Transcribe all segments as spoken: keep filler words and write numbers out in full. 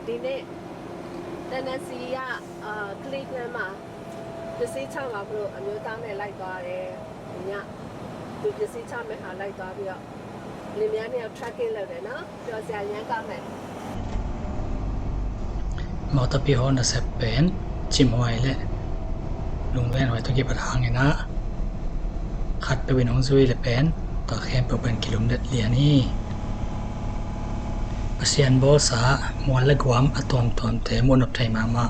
ဒီနေ့ Tennessee က အာ Cleveland မှာ ပစ္စည်းချမှာမို့လို့ အမျိုးသားနဲ့လိုက်သွားတယ်။ ဒီည သူပစ္စည်းချမဲ့ဟာ လိုက်သွားပြီးတော့ လင်မယားနှစ်ယောက် trekking လုပ်တယ်နော်။ ပျော်စရာ အရမ်းကောင်းတယ်။ Mawtapi haw nasep pen cimhuai le lunglenhuai tawh kipat hangin ah, khatpeuh in hong zui le pen tua khempeuh pen kilumlet lian hi. Pasian bawlsa mual le guam a tuamtuamte muh nop thei mahmah.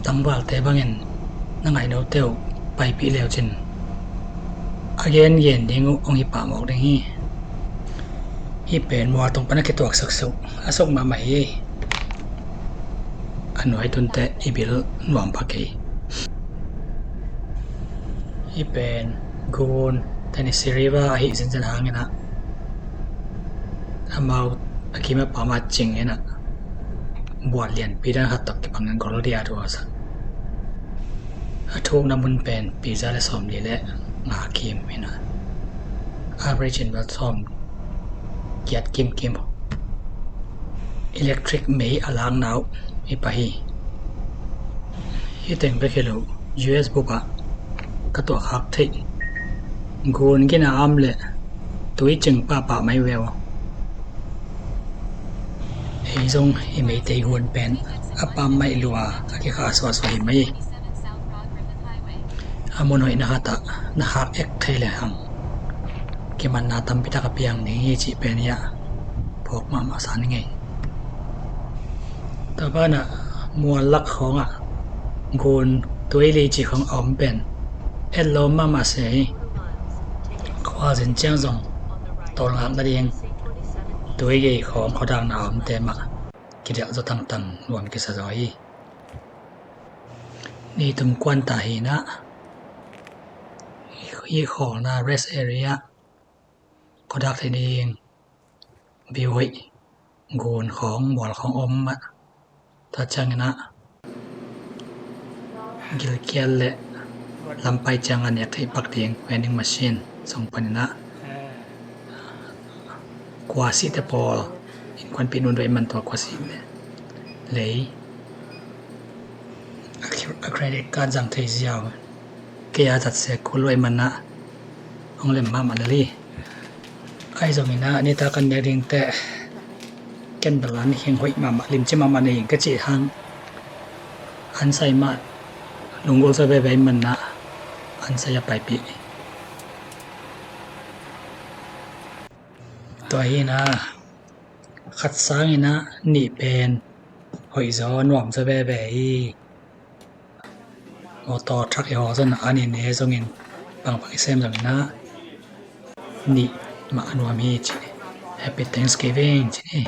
Tangvalte bangin na ngaihnote uh paipih leucin a gengen ding uh hong hi pah mawk ding hi. Hih pen mual tung pan a kituak suksuk a suk mahmah hi. A nuai tunte i bil nuam pha kei. Hih pen gun Tennessee River ahi zenzen hangin ah, amau a kim a pam a cing in ah, buat lianpi dan khat tawh kibang in gol dia tua sa. A thukna mun pen pi za le sawmli le nga kim in ah, average in bel sawm giat kimkim. Electric mei a lakna uh i pah hi. Hih teng bek hi lo, U S bup ah ka tuahkhak theih gun gina a om le tui cing pahpah mai ve aw. Ei zong i Meitei gun pen a pam maih lua a kikhah suahsuah hi mai. A mun hoih na khat ah na khak ek thei le hang kimanna tampi tak a piang ding hi cih pen hi a phawk mahmah sa ning ei. Tua banah mual lak khawngah gun tuili cih khawng a om pen etlawm mahmah se hi. Khualzin ciang zong tawlngak nading tuigei khawng khuadakna a omte mah kidelh zaw tangtang nuam kisa zaw hi. Ni tum kuan ta hi in ah, hih khawlna rest area khuadak thei ding view hoih, gun khawng mual khawng om mah. Tua ciangin ah gilkial le lampai ciang a nek theih pak ding vending machine sung panin ah, kuasihte pawl innkuanpih nunduai man tua kuasih le lei, a credit card zang thei ziau. Kei a zat se kul luai man ah hong lem mahmah lel hi. Ahi zongin ah nitak an nek ding teh ken bel an hing hoih mahmah, limci mahmah nei ing ka cih hang, an sai mah lunggulh zaw veve man ah an sai a paipih. Tua hi in ah khat sangin ah nih pen hoih zaw nuam zaw veve hi. Mawtaw thak i haw zong a ni ne zongin pangpang i sem zongin ah nih mah a nuam hi ci. Happy Thanksgiving ci ni.